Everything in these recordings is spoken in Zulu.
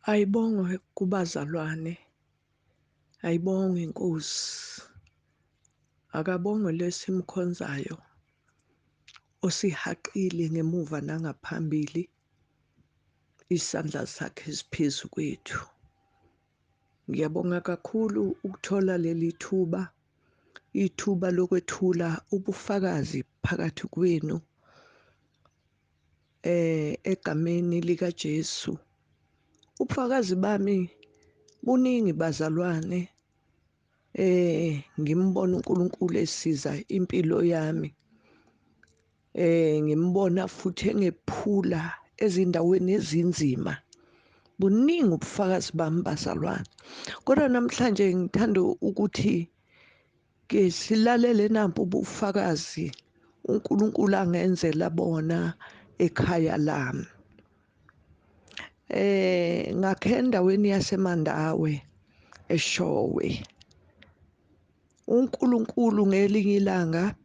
Ayibongwe kubazalwane, ayibongwe iNkosi, akabongwe lesimkhonzayo osihaqile ngemuva nangaphambili, isandla sakhe siphezu kwethu. Ngiyabonga kakhulu ukuthola leli thuba, ithuba lokwethula ubufakazi phakathi kwenu egameni likaJesu. Ubufakazi bami buningi bazalwane, ngimbona uNkulunkulu esiza impilo yami, ngimbona futhi engephula ezindaweni ezinzima. Buningi ubufakazi bami bazalwane, kodwa namhlanje ngithanda ukuthi ke silalele nampo ubufakazi uNkulunkulu angenzela bona ekhaya lami. Ngakhe endaweni yaseMandawe eShowe. uNkulunkulu ngelinye ilanga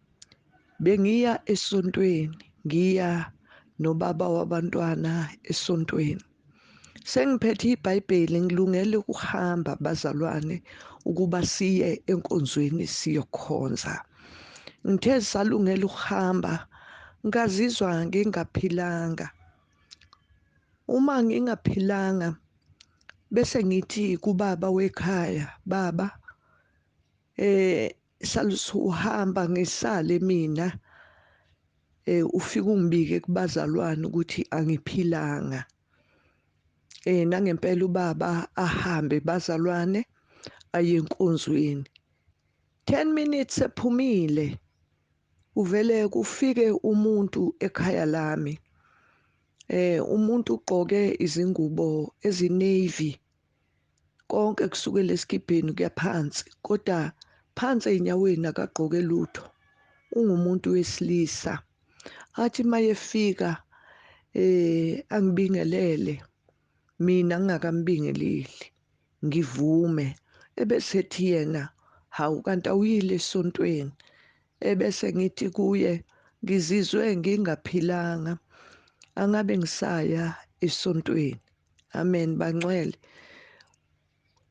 bengiya esontweni, ngiya nobaba wabantwana esontweni. Sengiphethe iBhayibheli ngilungele ukuhamba bazalwane ukuba siye enkonzweni siyokhonza. Ngithe salungela ukuhamba ngazizwa ngingaphilanga. Uma ngingaphilanga bese ngithi kubaba wekhaya, baba salusuhamba ngisale mina, ufike ungibike kubazalwane ukuthi angiphilanga. Nangempela ubaba ahambe bazalwane aye enkonzweni. 10 minutes ephumile uvele kufike umuntu ekhaya lami. Umuntu ugqoke izingubo ezinavy, konke kusukela esikibheni kuya phansi, kodwa phansi enyaweni akagqoke lutho, ungumuntu wesilisa. Athi mayefika angibingelele, mina ngingakambingeleli ngivume, ebesethi yena hawu kanti awuyile esontweni. Ebese ngithi kuye ngizizwe ngingaphilanga, angabe ngisaya esontweni. Amen bangcwele.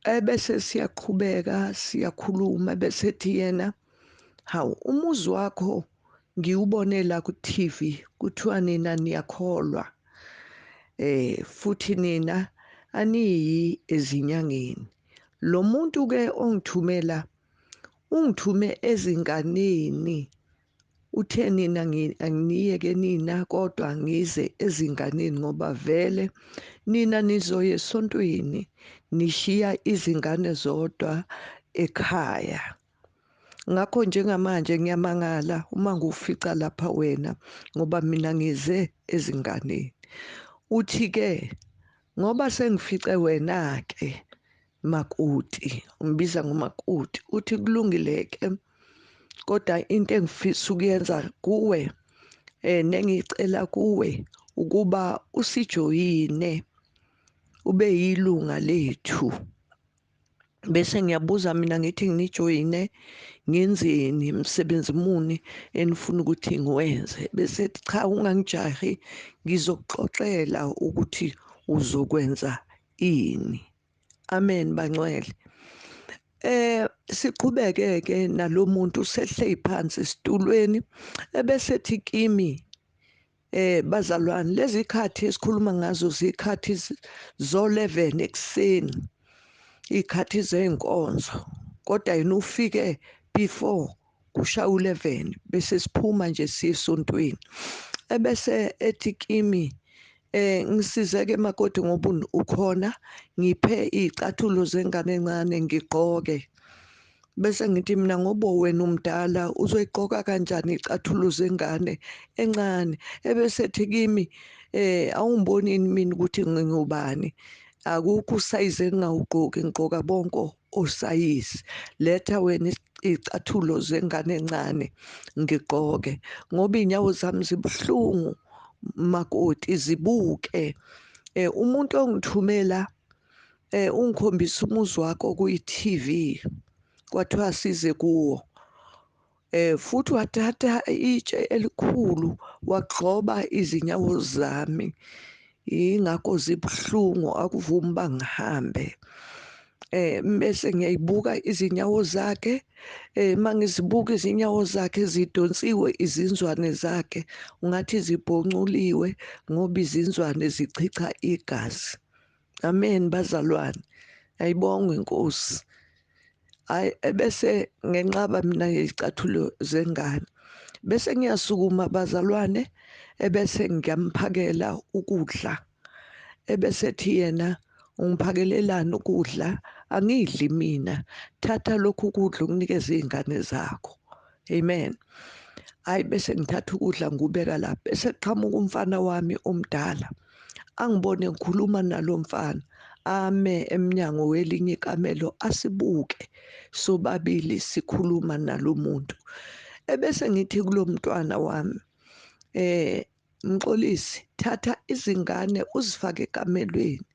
Ebese siyaqhubeka siyakhuluma, bese ethi yena hawu umuzi wakho ngiwubone la ku TV, kuthiwa nina niyakholwa, futhi nina aniyi ezinyangeni. Lo muntu ke ongithumela ungithume ezinganeni, uthe nina anginiyeke nina kodwa ngize ezinganeni, ngoba vele nina nizoya esontweni nishiya izingane zodwa ekhaya. Ngakho njengamanje ngiyamangala uma ngufica lapha wena, ngoba mina ngize ezinganeni. Uthi ke ngoba sengifice wena ke makoti, ungibiza ngomakoti, uthi kulungile ke, kodwa into engifisa ukuyenza kuwe nengicela kuwe ukuba usijoyine ube yilunga lethu. Bese ngiyabuza mina ngithi nginijoyine ngenzeni, umsebenzi muni enifuna ukuthi ngiwenze? Bese cha ungangijahi, ngizokuxoxela ukuthi uzokwenza ini. Amen bangcwele. Siqhubeke ke nalomuntu sehle phansi esitulweni, ebese ethi kimi bazalwane, lezi ikhathi esikhuluma ngazo zikhathi zo 11 ekuseni, ikhathi zenkonzo, kodwa yena ufike before kushaya u11 bese siphuma nje siye esontweni. Ebese ethi kimi ngisizeke makoti ngoba ukhona, ngiphe izicathulo zengane encane ngigqoke. Bese ngithi mina ngoba wena umdala uzoyigqoka kanjani izicathulo zengane encane? Ebese ethi kimi awungiboni mina ukuthi ngingubani, akukho usayizi engingawugqoki, ngigqoka bonke osayizi, letha wena izicathulo zengane encane ngigqoke, ngoba inyawo zami zibuhlungu makoti, zibuke. Umuntu ongithumela ungikhombisa umuzi wakho kuyi TV, kwathiwa size kuwo. Futhi wathatha itshe elikhulu wagxoba izinyawo zami. Ingakho zibuhlungu, akuvumi uba ngihambe. Bese ngiyayibuka izinyawo zakhe, mangizibuka izinyawo zakhe zidonsiwe izinzwane zakhe, ungathi zibhonculiwe ngoba izinzwane zichicha igazi. Amen bazalwane, ayibongwe iNkosi. Hayi, ebese ngenqaba mina ngezicathulo zengane. Bese ngiyasukuma bazalwane, ebese ngiyamphakela ukudla. Ebese ethi yena, ungiphakelelani ukudla? Angidli mina, thatha lokhu ukudla ukunikeze iy'ngane zakho. Amen. Hayi, bese ngithatha ukudla ngikubeka lapha. Bese kuqhamuka umfana wami omdala, angibone ngikhuluma nalo mfana, ame emnyango welinye ikamelo asibuke sobabili sikhuluma nalo muntu. Ebese ngithi kulo mntwana wami, Mxolisi, thatha izingane uzifake ekamelweni,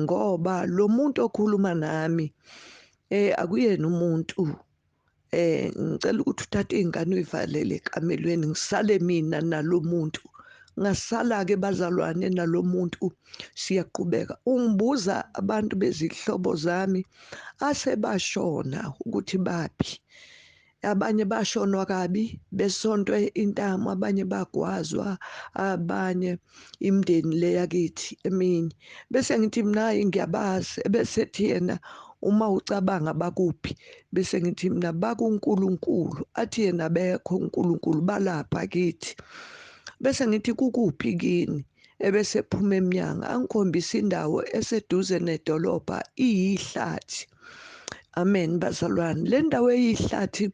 ngoba lo muntu okhuluma nami akuyena umuntu. Ngicela ukuthi uthathe iy'ngane uyivalele ekamelweni, ngisale mina nalo muntu. Ngasala-ke bazalwane nalo muntu, siyaqhubeka. Ungibuza abantu bezihlobo zami asebashona ukuthi baphi. Abanye bashonwa kabi besontwe intamo, abanye bagwazwa, abanye imindeni le yakithi eminye. Bese ngithi mina hayi ngiyabazi. Ebese ethi yena uma ucabanga bakuphi, bese ngithi mina bakuNkulunkulu. Athi yena bekho uNkulunkulu, balapha kithi. Bese ngithi kukuphi kini? Ebese ephuma emnyango angikhombisa indawo eseduze nedolobha, iyihlathi. Amen bazalwane, le ndawo eyihlathi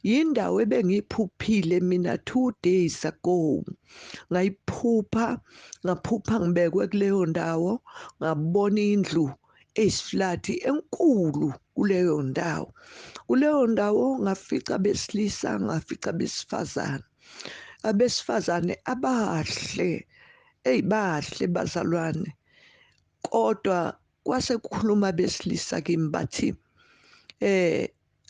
yindawo ebengiyiphuphile mina 2 days ago. Ngayiphupha, ngaphupha ngibekwe kuleyo ndawo, ngabona indlu eyisiflathi enkulu kuleyo ndawo. Kuleyo ndawo ngafica besilisa, ngafica besifazane. Abesifazane abahle, eyi bahle bazalwane. Kodwa kwase kukhuluma besilisa kimi bathi,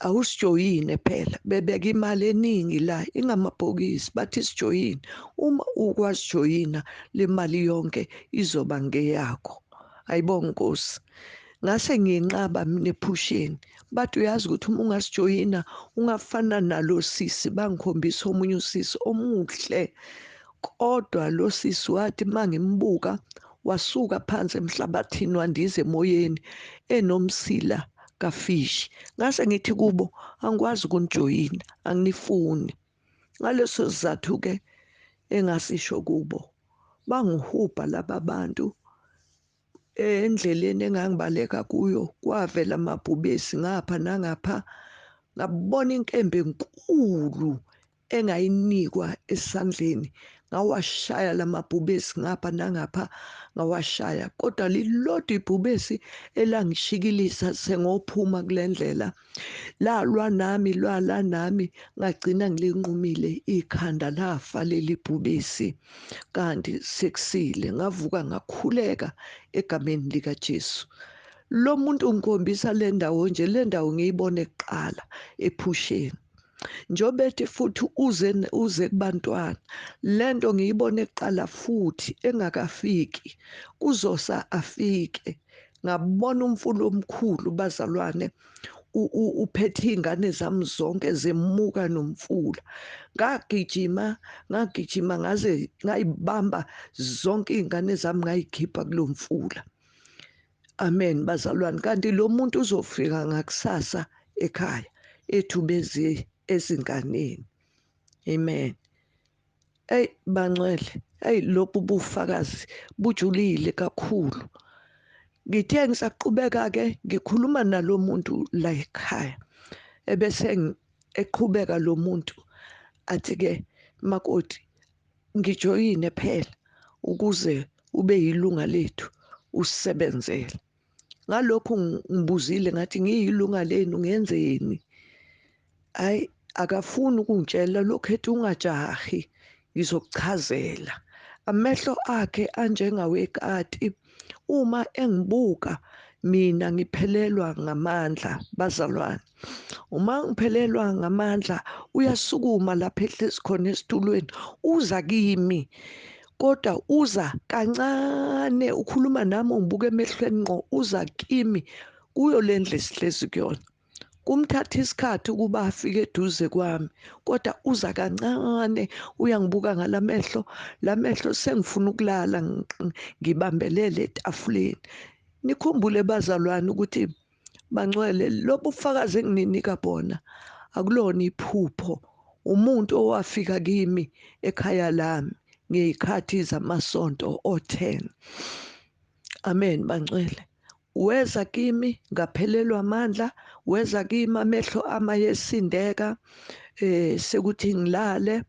awusijoyine phela, bebeka imali eningi la ingamabhokisi, bathi sijoyine. Uma ukwazi joyina le mali yonke izoba ngeyakho. Ayibonge Nkosi. Ngase nginqaba mina ephusheni. Bathi uyazi ukuthi uma ungasijoyina ungafana nalo sisi. Bangikhombisa omunye usisi omuhle, kodwa lo sisi wathi mangimbuka wasuka phansi emhlabathini wandiza emoyeni enomsila kafishi. Ngase ngithi kubo angikwazi ukunijoyina, anginifuni. Ngaleso sizathu ke engasisho kubo, bangihubha laba bantu endleleni engangibaleka kuyo. Kwavela amabhubesi ngapha nangapha, ngabona inkemba enkulu engayinikwa esandleni, ngawashaya lamabhubesi ngapha nangapha, ngawashaya. Kodwa lilodwa ibhubesi elangishikilisa sengophuma kule ndlela, lalwa nami, lwala nami, ngagcina ngilinqumile ikhanda, lafa leli bhubesi. Kanti sekusile, ngavuka ngakhuleka egameni likaJesu. Lo muntu ungikhombisa le ndawo nje, le ndawo ngiyibone kuqala ephusheni. Njengoba ethi futhi uze kubantwana, lento ngiyibone kuqala futhi engakafiki, kuzosa afike. Ngabona umfula omkhulu bazalwane, uphethe iy'ngane zami zonke zemuka nomfula. Ngagijima, ngagijima ngaze ngayibamba zonke iy'ngane zami, ngayikhipha kulo mfula. Amen bazalwane. Kanti lo muntu uzofika ngakusasa ekhaya ethubeze ezinganeni. Amen. Ey bangcwele, ey lobu bufakazi bujulile kakhulu. Ngithe ngisaqhubeka ke ngikhuluma nalo muntu la ekhaya, ebese eqhubeka lo muntu athi ke makoti ngijoyine phela ukuze ube yilunga lethu usebenzele. Ngalokhu ngibuzile ngathi ngiyilunga lenu ngenzeni? Hayi akafuni ukungitshela lokhu, ethi ungajahi ngizokuchazela. Amehlo akhe anjengawekati, uma engibuka mina ngiphelelwa ngamandla bazalwane. Uma ngiphelelwa ngamandla uyasukuma lapha ehlezi khona esitulweni, uza kimi. Kodwa uza kancane, ukhuluma nami, ungibuka emehlweni ngqo, uza kimi kuyo le ndlu esihlezi kuyona. Kumthatha isikhathi ukuba afike eduze kwami, kodwa uza kancane, uyangibuka ngalamehlo, lamehlo sengifuna ukulala, ngibambelele etafuleni. Nikhumbule bazalwane ukuthi bangcwele, lobu bufakazi engininika bona akulona iphupho. Umuntu owafika kimi ekhaya lami ngey'khathi zamasonto o-10. Amen bangcwele. Weza kimi ngaphelelwa amandla, weza kimi amehlo amayesindeka, sekuthi ngilale.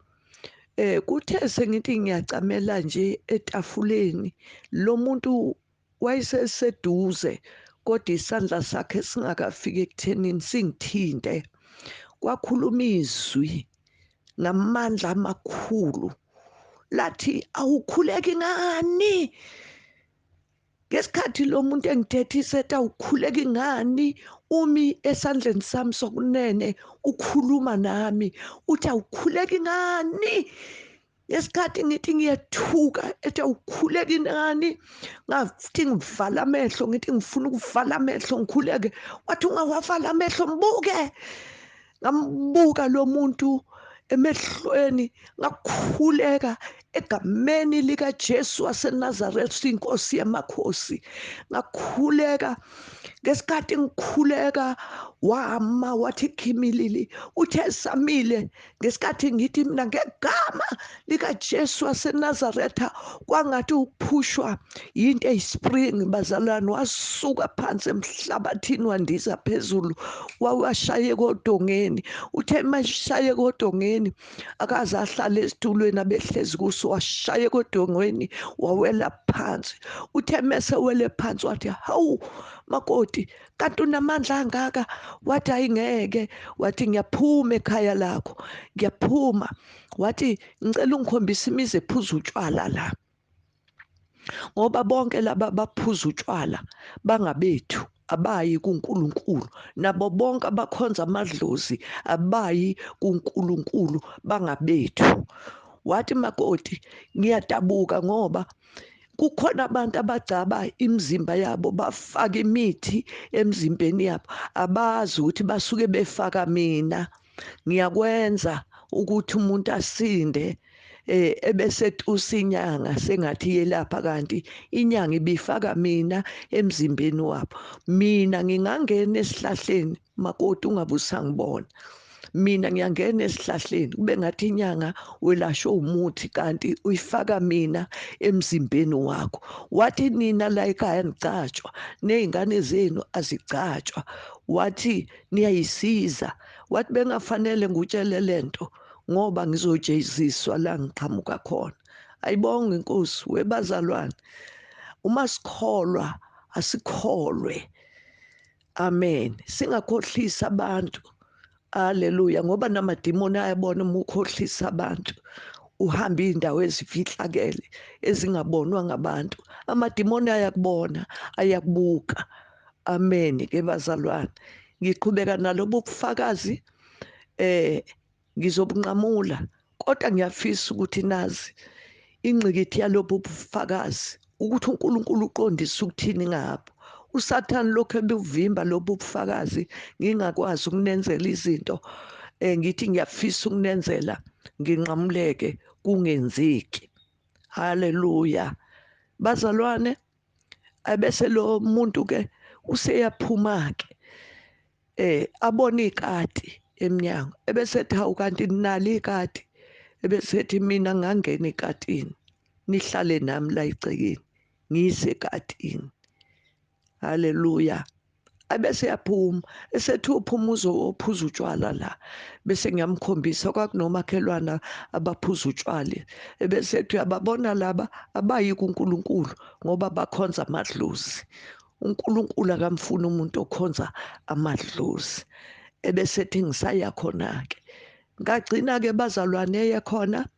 Kuthe sengithi ngiyacamela nje etafuleni, lo muntu wayeseseduze, kodwa isandla sakhe singakafiki ekuthenini singithinte. Kwakhuluma izwi ngamandla amakhulu lathi, awukhuleki ngani? Ngesikhathi lo muntu engithethisa ethi awukhuleki ngani, umi esandleni sami sokunene ukhuluma nami, uthi awukhuleki ngani? Ngesikhathi ngithi ngiyethuka ethi awukhuleki ngani, ngathi ngivala amehlo, ngithi ngifuna ukuvala amehlo ngikhuleke, wathi ungawavala amehlo mbuke. Ngambuka lo muntu emehlweni, ngakhuleka egameni likaJesu waseNazaretha, inkosi yamakhosi. Ngakhuleka. Ngesikhathi ngikhuleka wama wathi khimilili, uthe samile. Ngesikhathi ngithi mina ngegama likaJesu waseNazaretha, kwangathi ukuphushwa yinto eyispring bazalwane, wasuka phansi emhlabathini wandiza phezulu, wawashaye kodongeni. Uthe mashaye kodongeni, akaze ahlale esitulweni abehlezi kuso, washaye kodongeni wawela phansi. Uthe mese wele phansi wathi, hawu makoti, kanti unamandla angaka? Wathi ayingeke. Wathi ngiyaphuma ekhaya lakho, ngiyaphuma. Wathi ngicela ungikhombise imizi ephuza utshwala la, ngoba bonke laba baphuza utshwala bangabethu, abayi kuNkulunkulu, nabo bonke abakhonza amadlozi abayi kuNkulunkulu, bangabethu. Wathi makoti ngiyadabuka ngoba kukhona abantu abagcaba imizimba yabo, bafaka imithi emzimbeni yabo, abazi ukuthi basuke befaka mina. Ngiyakwenza ukuthi umuntu asinde, ebese tusa inyanga sengathi yelapha, kanti inyanga ibifaka mina emzimbeni wabo. Mina ngingangena esihlahleni makoti, ungabe usangibona. Mina ngiyangena esihlahleni kube ngathi inyanga welashwe umuthi, kanti uyifaka mina emzimbeni wakho. Wathi nina la ekhaya nigcatshwa, ney'ngane zenu azigcatshwa. Wathi niyayisiza. Wathi bengafanele ngutshele lento ngoba ngizojeziswa la ngiqhamuka khona. Ayibonge inkosi webazalwane. Uma sikholwa asikholwe. Amen. Singakhohlisa abantu. Haleluya, ngoba namadimoni ayabona uma ukhohlisa abantu, uhamba iy'ndawo ezifihlakele ezingabonwa ngabantu. Amadimoni ayakubona, ayakubuka. Amen ke bazalwane. Ngiqhubeka nalobu bufakazi, ngizobunqamula, kodwa ngiyafisa ukuthi nazi ingqikithi yalobu bufakazi, ukuthi uNkulunkulu uqondisa ukuthini ngabo. uSathane lokho ebuvimba lobu bufakazi, ngingakwazi ukunenzela izinto, ngithi ngiyafisa ukunenzela, nginqamuleke kungenzeki. Haleluya bazalwane. Ebese lo muntu ke useyaphuma ke, abone ikati emnyango, ebese ethi hawu kanti ninalo ikati? Ebese ethi mina ngangena ekatini, nihlale nami la egcekeni, ngiyisekatini. Haleluya. Ebese yaphuma, esethi uphuma uzophuza utshwala la, bese ngiyamkhombisa kwakunomakhelwana abaphuza utshwala, ebese ethi uyababona laba abayi kuNkulunkulu ngoba bakhonza amadlozi. uNkulunkulu akamfuni umuntu okhonza amadlozi. Ebese ethi ngisaya khona-ke. Ngagcina ke bazalwane eye khona,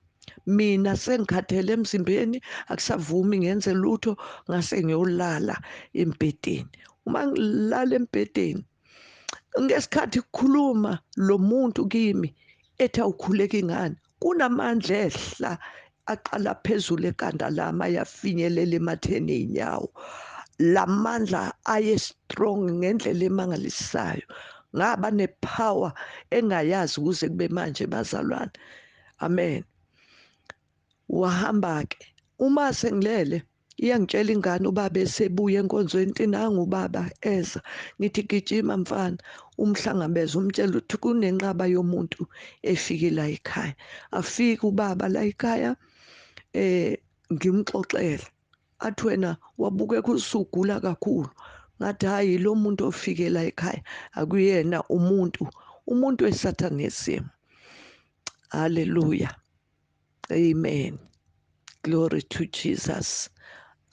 mina sengikhathele emzimbeni, akusavumi ngenze lutho, ngase ngiyolala embhedeni. Uma ngilala embhedeni, ngesikhathi kukhuluma lo muntu kimi ethi awukhuleki ngani, kunamandla ehla aqala phezulu ekhanda lami ayafinyelela ematheni einyawo. Lamandla aye strong ngendlela emangalisayo. Ngaba nepower engayazi kuze kube manje bazalwane. Amen. Wahamba ke. Uma sengilele iyangitshela ingane ubaba esebuya enkonzweni, nangu ubaba eza. Ngithi gijima mfana, umhlangabeze umtshela ukuthi kunenqaba yomuntu efike la ekhaya. Afike ubaba la ekhaya, ngimxoxele. Athi wena wabukeka usugula kakhulu. Ngathi hayi, lo muntu ofike la ekhaya akuyena umuntu, umuntu wesatanism. Hallelujah. Amen. Glory to Jesus.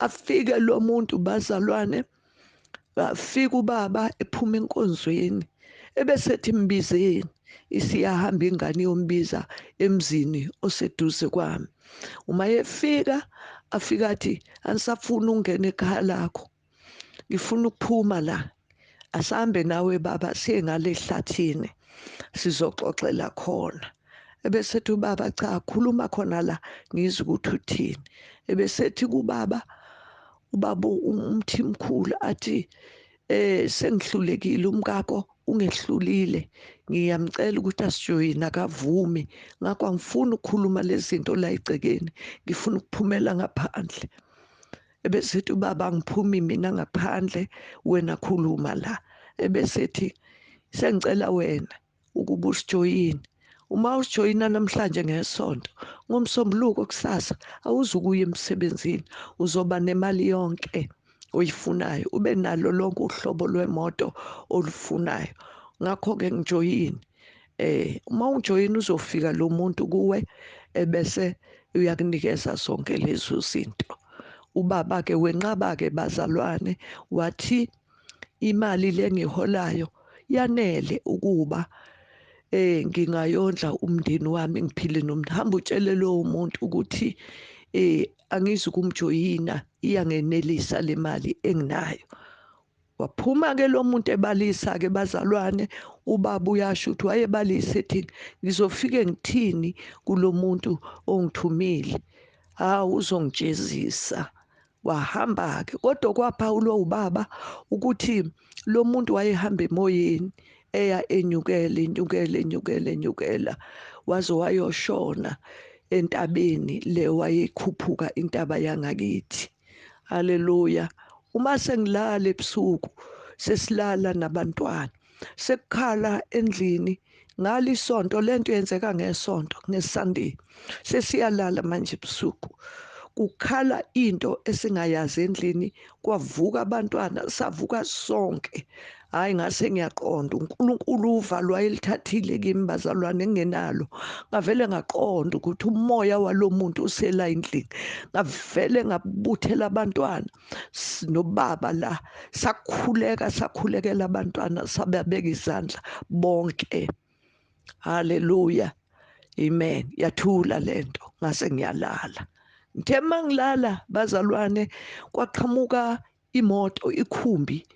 Afike lo muntu bazalwane, afika ubaba ephuma enkonzweni, ebesethi mbizeni. Isiyahamba ingane yombiza emzini oseduze kwami. Uma efika, afika athi anisafuni ukungena ekhaya lakho, ngifuna ukuphuma la, asambe nawe baba siye ngale ehlathini sizoxoxela khona. Ebesethi ubaba cha, khuluma khona la ngizwe ukuthi uthini. Ebesethi kubaba, ubaba umthimkhulu athi sengihlulekile, umkakho ungehlulile, ngiyamcela ukuthi asijoyine, akavumi. Ngakho angifuni ukukhuluma lezi zinto la egcekeni, ngifuna ukuphumela ngaphandle. Ebesethi ubaba angiphumi mina ngaphandle, wena khuluma la. Ebesethi sengicela wena ukuba usijoyine. Uma usijoyina namhlanje ngesonto, ngomsombuluko kusasa awuzukuya emsebenzini, uzoba nemali yonke oyifunayo, ube nalo lonke uhlobo lwemoto olufunayo. Ngakho-ke ngijoyine. Uma ujoyina uzofika lo muntu kuwe, ebese uyakunikeza zonke lezo zinto. Ubaba-ke wenqaba-ke bazalwane, wathi imali le engiholayo yanele ukuba ngingayondla umndeni wami, ngiphile nomndeni. Hamba utshele lowo muntu ukuthi angizukumjoyina, iyangenelisa le mali enginayo. Waphuma ke lo muntu ebalisa ke bazalwane, ubaba uyasho ukuthi wayebalisa ethi ngizofike ngithini kulo muntu ongithumile, hawu uzongijezisa. Wahamba ke, kodwa kwaphawulwa ubaba ukuthi lo muntu wayehamba emoyeni eya enyukela, enyukela, enyukela, enyukela, waze wayoshona entabeni le wayekhuphuka intaba yangakithi. Haleluya. Uma sengilala ebusuku, sesilala nabantwana, sekukhala endlini ngalisonto, lento yenzeka ngesonto, ngeSunday, sesiyalala manje ebusuku, kukhala into esingayazi endlini. Kwavuka abantwana, savuka sonke. Hayi, ngase ngiyaqonda uNkulunkulu uvalo wayelithathile kimi bazalwane engingenalo. Ngavele ngaqonda ukuthi umoya walomuntu usela endlini. Ngavele ngabuthela abantwana nobaba la, sakhuleka, sakhulekela abantwana, sababeka izandla bonke. Haleluya, amen. Yathula lento, ngase ngiyalala. Ngithe mangilala bazalwane, kwaqhamuka imoto, ikhumbi.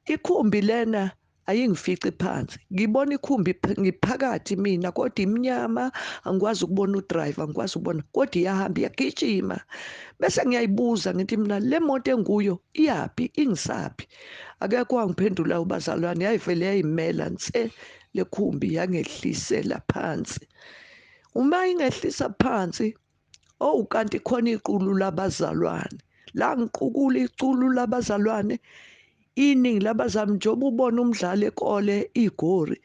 Ikhumbi lena ayingifici phansi, ngibona ikhumbi ngiphakathi mina, kodwa imnyama, angikwazi ukubona udriver, angikwazi ukubona, kodwa iyahamba iyagijima. Bese ngiyayibuza ngithi mina le moto enguyo iyaphi, ingisaphi? Akekho wangiphendula ubazalwane, yayivele yayimela nse le khumbi, yangehlisela phansi. Uma ingehlisa phansi, oh kanti khona iqulu labazalwane, la ngiqukula iqulu labazalwane, iningi labazalwane, njengoba ubona umdlali ekole igori,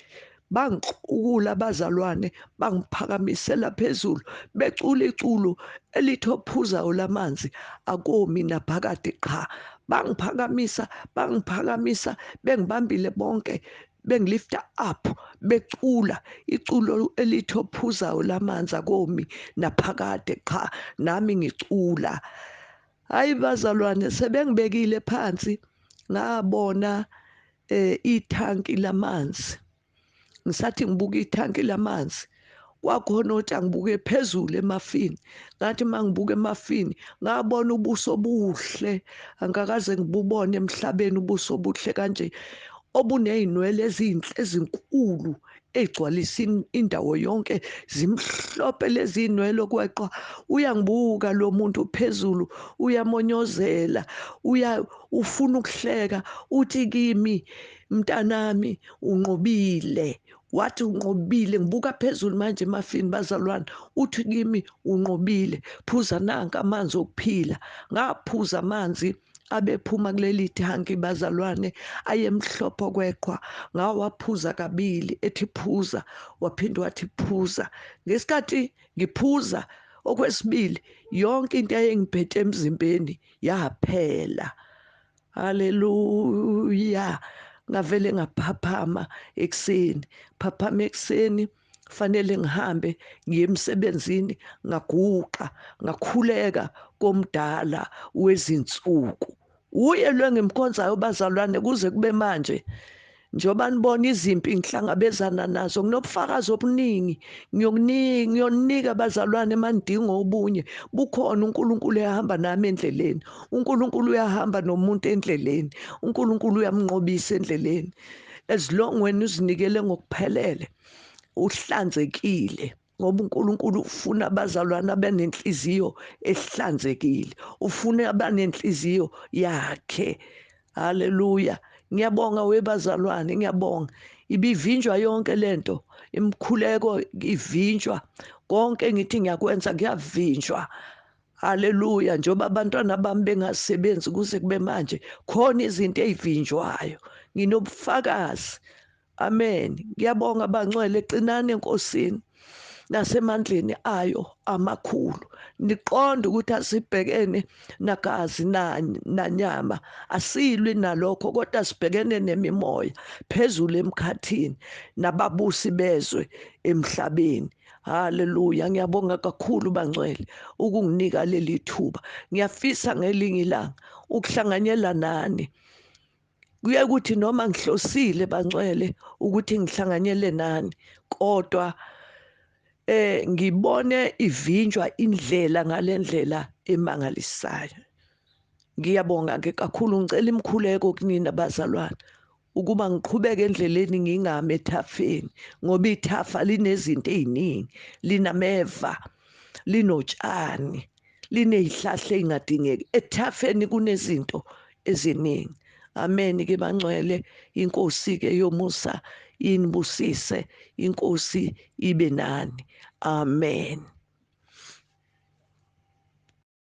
bangiqukula abazalwane, bangiphakamisela phezulu, becula iculo elithi ophuzayo lamanzi akomi naphakade qha. Bangiphakamisa, bangiphakamisa, bengibambile bonke, bengilifta up, becula iculo elithi ophuzayo lamanzi akomi naphakade qha, nami ngicula. Hayi bazalwane, sebengibekile phansi, ngabona ithanki lamanzi. Ngisathi ngibuka ithanki lamanzi, kwakhona othi angibuke phezulu emafini. Ngathi mangibuka emafini, ngabona ubuso obuhle angakaze ngibubone emhlabeni, ubuso obuhle kanje, obuneyinwele ezinhle ezinkulu egcwalisa indawo yonke, zimhlophe lezi inwele okweqwa. Uyangibuka lo muntu phezulu, uyamonyozela, ufuna ukuhleka, uthi kimi, mntanami unqobile. Wathi unqobile. Ngibuka phezulu manje emafini bazalwane, uthi kimi unqobile, phuza nanka amanzi okuphila. Ngaphuza amanzi abephuma kuleli thanki bazalwane, ayemhlophe kweqhwa. Ngawaphuza kabili, ethi phuza, waphinde wathi phuza. Ngesikhathi ngiphuza okwesibili, yonke into eyayingiphethe emzimbeni yaphela. Haleluya. Ngavele ngaphaphama ekuseni, phaphama ekuseni, fanele ngihambe ngiye emsebenzini. Ngaguqa ngakhuleka komdala wezinsuku, uye lo engimkhonzayo bazalwane kuze kube manje. Njengoba nibona izimpi ngihlangabezana nazo, nginobufakazi obuningi, ngiyonika bazalwane manidinga obunye. Bukhona uNkulunkulu ehamba nami endleleni, uNkulunkulu uyahamba nomuntu endleleni, uNkulunkulu uyamnqobisa endleleni. As long wena uzinikele ngokuphelele, uhlanzekile, ngoba uNkulunkulu ufuna abazalwane abanenhliziyo ehlanzekile, ufuna abanenhliziyo yakhe. Haleluya. Ngiyabonga webazalwane, ngiyabonga. Ibivinjwa yonke lento, imikhuleko ivinjwa, konke ngithi ngiyakwenza kuyavinjwa. Haleluya. Njengoba abantwana bami bengasebenzi kuze kube manje, khona izinto ezivinjwayo. Nginobufakazi. Amen. Ngiyabonga bangcwele, qinani eNkosini nasemandleni ayo amakhulu. Niqonde ukuthi asibhekene nagazi nanyama, asilwi nalokho, kodwa sibhekene nemimoya phezulu emkhathini nababusi bezwe emhlabeni. Haleluya. Ngiyabonga kakhulu bangcwele ukunginika leli thuba. Ngiyafisa ngelinye ilanga ukuhlanganyela nani. Kuye kuthi noma ngihlosile bangcwele ukuthi ngihlanganyele nani, kodwa ngibone ivinjwa indlela ngalendlela emangalisayo. Ngiyabonga ke kakhulu, ngicela imikhuleko kunina bazalwane ukuba ngiqhubeke endleleni, ngingami ethafeni, ngoba ithafa linezinto eziningi, linameva, linotshani, linezihlahla ezingadingeki. Ethafeni kunezinto eziningi. Amen ke bangcwele, inkosi ke yomusa inibusise, inkosi ibe nani. Amen.